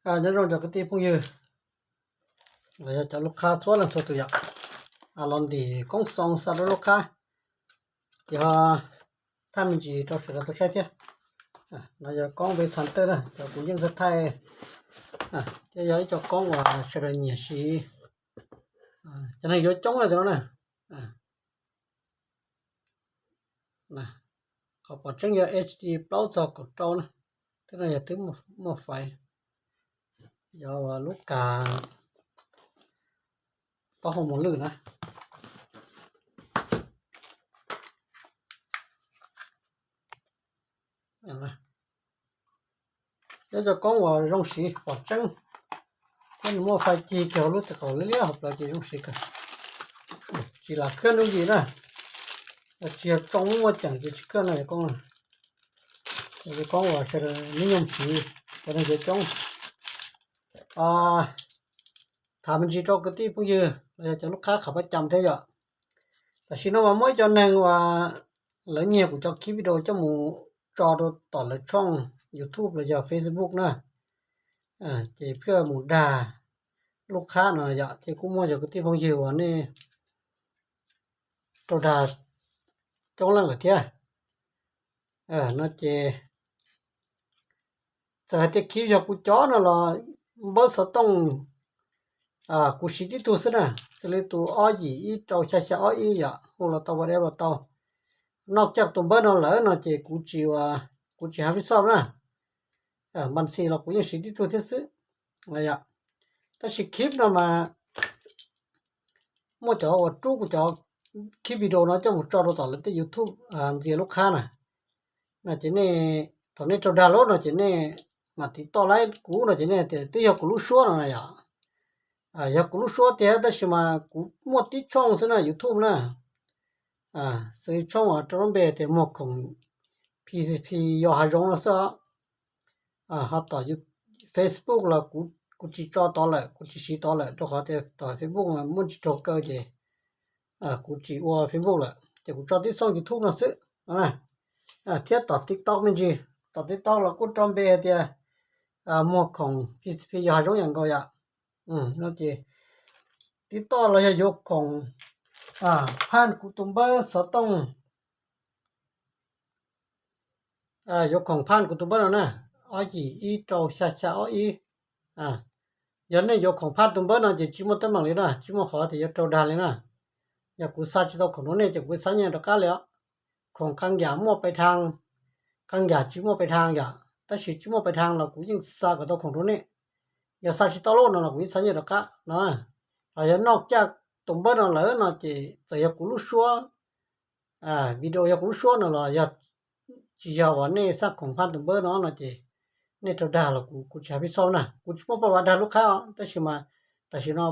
Nyob zoo cov kwv tij phooj ywg, los yog cov lub qhab txhua leej txhua tus yom. Los ntim koob xoo xa rau lub qhab, ces ho thaij me ntsis rau sawv daws tau saib thiab. No yog koob npe xas tawj na, cov kuv yeej txawj thaij, thiab yog ib co koob uas sawv daws nyiam siv. Cov neeg yuav coob na cov no na. Qhov pom tseeb yog H D plaub txog kaum rau na, twb no yog twb muaj faiv. Yog lub kag taub hau mos lwj na. Nyob cov koob uas zoo siv pom tseeb, thiab nws muaj fais cig kiag hauv lub txiv qaum liab liab hauv plawv ces zoo siv kawg. Tsis lam khwb nub yim na, tsis yog tsoo muaj ceem ces tsis khwb no yog koob. Yog koob uas sawv daws nyob nyoog siv, cov neeg yuav coob. Tham me ntsis rau kwv tij phooj ywg los yog cov lub qhab qhov pab cam thiab yom. Tam sim no mas muaj ib co neeg uas lawv nyiag kuv cov clip video coj mus tso rau tom lawv tshooj YouTube los yog Facebook na, ces phaj mus dag lub qhab no yom, ces kuj muaj cov kwv tij phooj ywg uas nej rau dag coob leej lawm thiab. No ces txawm hais tias clip yog kuv cov no los npawb xov tooj kuv siv tib tug xwb na, xws li tus ob yim ib rau xya xya ob ib yom, hu los tau, WhatsApp los tau. Noj caj tus npawb no lawm no ces kuv tsis, kuv tsis hab pib xoj na. Npas xis los kuv yeej siv tib tug thiab xwb. Tab sis clip no mas muaj cov uas rub kuv cov clip video no coj mus tso rau tom lawv tej YouTube ntxias lub qhab na. No ces nej, thaum nej rau dag lawm no ces nej mam tiv toj laib kuv no ces nej tias twb yog kuv lub suab no na yom. Yog kuv lub suab tiag tab sis mas kuv muaj tib tshooj xwb na YouTube na. Xws li tshooj rau lub npe tias Muag Khoom P C P Yos Hav Zoov no xwb os. Ho tom Facebook los kuv tsis tso tod lawm, kuv tsis siv tod lawm rau qhov tias tom Facebook muaj ntsis raug kaw ces kuv tsis ua Facebook lawm ces kuv tso tib tshooj YouTube no xwb. Thiab tom TikTok me ntsis, tom TikTok los kuj rau npe hais tias Muag Khoom P C P Yos Hav Zoov yam nkaus yom. No ces tib toj los yog yuav khoom phaj kuv tus npawb xov tooj, yuav khoom phaj kuv tus npawb no na, ob yim ib rau xya xya ob ib. Yog nej yuav khoom phaj tus npawb no ces tsis muaj teeb meem li na, tsis muaj qhov tias yuav raug dag li na. Yog kuv xa tsis tau khoom rau nej ces kuv xa nyiaj rov qab li os. Khoom qee yam muaj pais thaj, qee yam tsis muaj pais thaj yom, tab sis tsis muaj pais thaj los kuv yeej xa kom tau khoom rau nej. Yog xa tsis tau lawm no los kuv yeej xa nyiaj rov qab no. Los yog noj caj tus npawb no lawm no ces txawm yog kuv lub suab, video yog kuv lub suab no los yog tsis yog uas nej xaj khoom phaj tus npawb no no ces nej raug dag los kuv, kuv tsis hab pib xoj na, kuv tsis muaj paj vav dag lub qhab os, tab sis mas tam sim no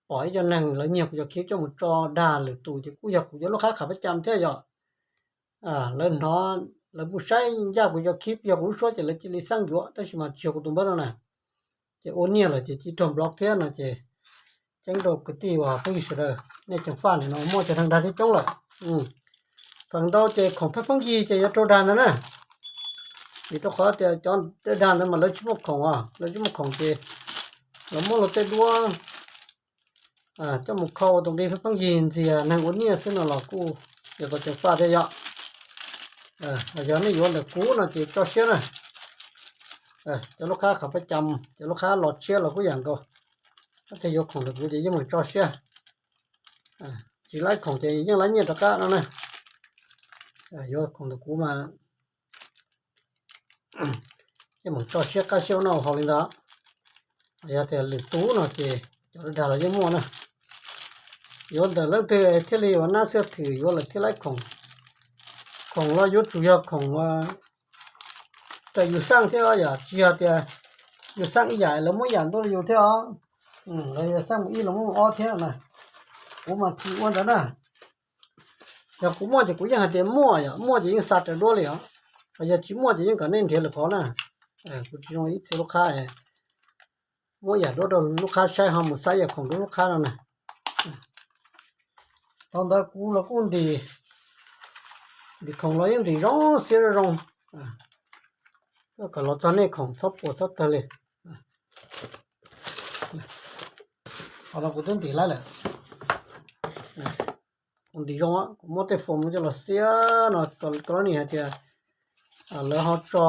pom ib co neeg lawv nyiag kuv cov clip coj mus tso dag lwm tus ces kuj yog kuv cov lub qhab qhov pab cam thiab yom. Lawv hnov, lawv mus saib ncaj kuv cov clip yog kuv lub suab ces lawv cia li xaj yuav, tab sis mas tsis yog kuv tus npawb no na. Ces ua nyiaj lawm ces cia li raug block thiab no ces ceeb rau kwv tij uas phooj ywg sawv daws, nej ceev faj ntawm no muaj cov neeg dag thiab coob lawm. Feem ntau ces khoom pheej pheej yig ces yuav raug dag ntawd na. Vim rau qhov tias cov dag ntawd mas lawv tsis muaj khoom os, lawv tsis muaj khoom ces lawv muab luag tej duab coj mus kho ua tus nqi pheej pheej yig ntxias neeg ua nyiaj xwb no los kuj yog tau ceev faj thiab yom. Yog nej yuav ntawm kuv no ces tso siab na. Cov lub qhab qhov pab cam, cov lub qhab los tshiab los kuj yam nkaus. Yog tias yuav khoom ntawm kuv ces yeej meem tso siab. Tsis laib khoom ces yeej laib nyiaj rov qab no na. Yuav khoom ntawm kuv mas yeej meem tso siab qab siab ua noj ua haus li ntawd. Yog tias lwm tus no ces cov dag los yeej muaj na. Yuav ntawm leej twg thiaj li ua nab xwb, thwm yuav lawm thiaj laib khoom. Khoom los yuav tsum yog khoom raws yus xaj thiab yom, tsis yog tias yus xaj ib yam lawv muab ib yam ntuj li yus thiab os. Lawv yog xaj mus ib los muab mus ob thiab na. Kuv mas tsis ua ntawd na. Yog kuv muaj ces kuv yeej hais tias muaj yom, muaj ces yeej xa raws duab li os. Yog tsis muaj ces yeej kom nej nrhiav lwm qhov na. Kuv tsis zoo ib txhia lub qhab muab yam duab rau lub qhab saib ho mus xaj yam khoom rau lub qhab no na. Thaum ntawd kuv los kuj ntim, ntim khoom los yeej ntim zoo siab zoo zoo. Kom los txog nej khoom txhob puas txhob tawg li. Qhov no kuv twb ntim laib lawm. Kuv ntim zoo, kuv muab tej foam no coj los xiab no, cov niag hais tias lawv ho tso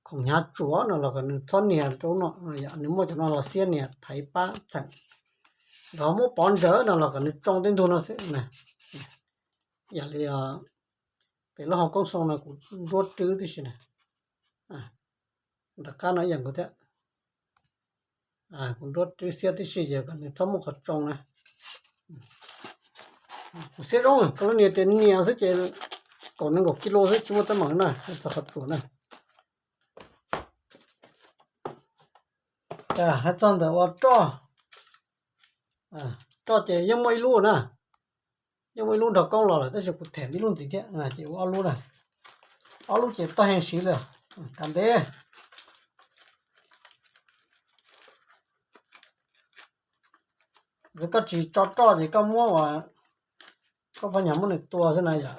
khoom hnyav tsuav no los kom nws txhob nias rau no, yog nws muaj cov no los xiab nias thaiv pab txheem. Nkawd ho muab pov ntsawv no los kom nws tsoo tej ntug no xwb na. Yam li pem lub hauv koob xoo no kuv nruab rwb tib si na, nram qab no ib yam nkaus thiab. Kuv nruab rwb xiab tib si ces kom nws txhob muaj qhov tsoo na. Kuv xiab zoo, koj lub nias tias nias xwb ces kaum nees nkaum kilo xwb, tsis muaj teeb meem na, txog qhov tsuas na. Hais txog ntawm ua roj, roj ces yeej muaj ib lub na, yeej muaj ib lub nrog koob los lawm tab sis kuv them ib lub ntxiv thiab ces ua ob lub na. Ob lub ces toj heev siv li, kav ntev. Yog koj tsis tso roj ces koj muab ua, koj pheej nyag muab nws tua xwb na yom.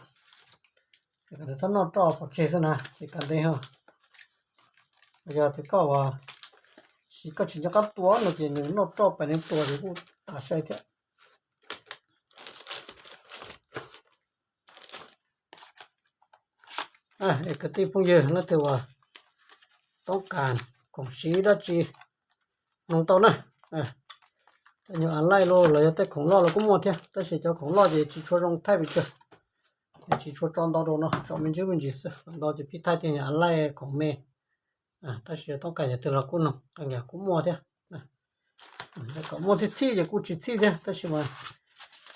Kom nws txhob noj roj pov tseg xwb na ces kav ntev. Yog tias koj ua, koj tsis nco qab tua no ces nws noj roj pais nws tua ces kuj tas sai thiab. Es kwv tij phooj ywg leej twg uas toob kas khoom siv dab tsi noog tau na. Tej nyuag a laij los los yog tej khoom loj los kuj muaj thiab, tab sis cov khoom loj ces tsis tshua zoo thaij pes tsawg, tsis tshua tso ntau rau no, tso me ntsis me ntsis xwb, ntau ces pib thaij tej nyuag a laij khoom me. Tab sis toob kas yog twg los kuj noog, qee yam kuj muaj thiab. Kom muaj txhij txhij ces kuj tsis txhij thiab, tab sis mas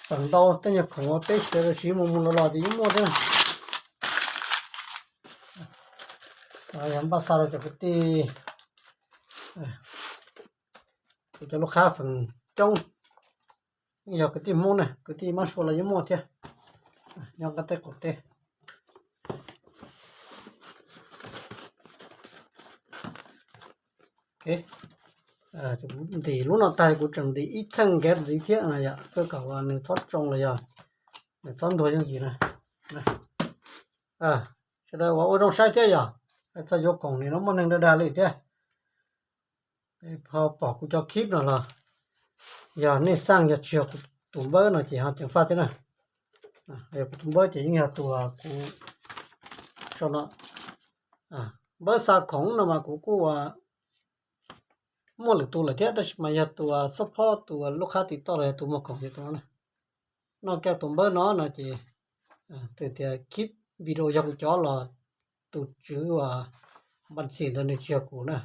feem ntau tej nyuag khoom uas peb sawv daws siv mus mus los los ces yeej muaj thiab. Yog npaj xa rau cov kwv tij, kuv cov lub qab feem coob, yog kwv tij Hmoob na, kwv tij Mab Suav los yeej muaj thiab, nyob qab teb qaum teb. Ntim lub no tag kuv tseem ntim ib txheej nkev ntxiv thiab na yom, koj kom nws txhob tsoo los yog nws txhob ntuag yooj yim na. Sawv daws uas ua zoo saib thiab yom, hais txog yuav khoom nim no muaj neeg dag dag li thiab. Ho pom kuv cov clip no los yog nej xaj yog tsis yog kuv tus npawb no ces ho ceev faj thiab na. Yog kuv tus npawb ces yeej yog tus kuv sau no. Npawb xa khoom no mas kuv kuj muaj lwm tus lawm thiab, tab sis mas yog tus xub phob tus lub qhab tim toj los yog tus muag khoom ces tus no na. Noj kiag tus npawb no no ces twb tias clip video yog kuv cov los tus tswv uas npaj xim ntawd nws tsis yog kuv na,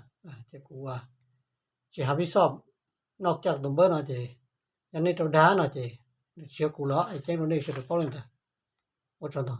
ces kuv tsis hav pib xoj. Noj kiag tus npawb no ces yog nej rau dag no ces nws tsis yog kuv los es ceeb rau nej sawv daws paub li ntawd. Ua tsaug ntau.